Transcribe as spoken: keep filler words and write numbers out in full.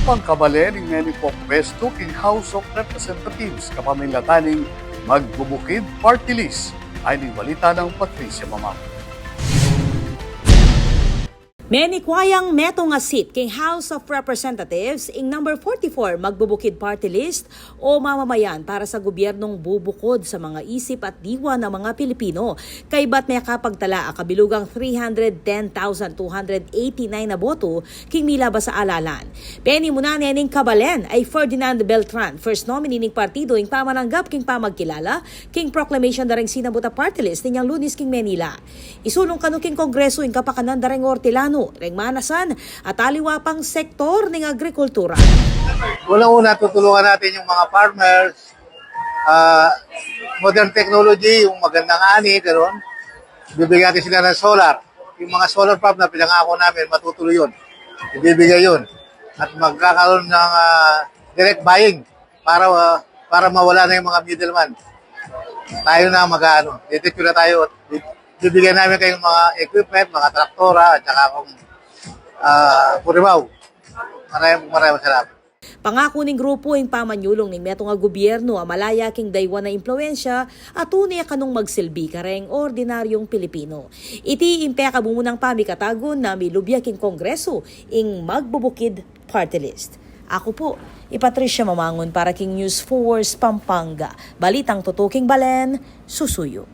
Pangkabalen ning mening pwestu king House of Representatives kapamilatan ning Magbubukid Party List. Ay ning balita nang Patricia Mamang. Menikwa yang metung a seat king House of Representatives ing number forty-four Magbubukid Party List o mamamayan para sa gobyernong bubukod sa mga isip at diwa ng mga Pilipino. Kaybat mekapagtala a kabilugang three hundred ten thousand two hundred eighty-nine na boto king milabas a alalan. Penimunan ne ning kabalen ay Ferdinand Beltran, first nominee ning partido, ing pamananggap king pamagkilala king proclamation da reng sinabut a party list inyang Lunes king Manila. Isulung kanu king Kongreso ing kapakanan da reng ortilanu, reng manasan at aliwa pang sektor ning agrikultura. Unang-una, tutulungan natin yung mga farmers, ah, modern technology, yung magandang ani, ganun. Bibigyan natin sila ng solar. Yung mga solar farm na pinangako namin, matutuloy yun. Ibibigay yun. At magkakaroon ng, ah, direct buying para, ah, para mawala na yung mga middleman. Tayo na mag-ano, diretso na tayo. Bibigyan namin kayong mga equipment, mga traktora, at saka kung, ah, kurimaw. Maraming, maraming salamat. Pangaku ning grupu ing pamanyulung ning metung a gobyernu a malaya king daywan a impluensya a tune kanung magsilbi kareng ordinaryung Pilipino. Iti ing pekabumunang pamikatagun na milubya king Kongresu ing Magbubukid Party List. Aku pu i Patricia Mamangun para king News Force Pampanga. Balitang tutuking balen, susuyu.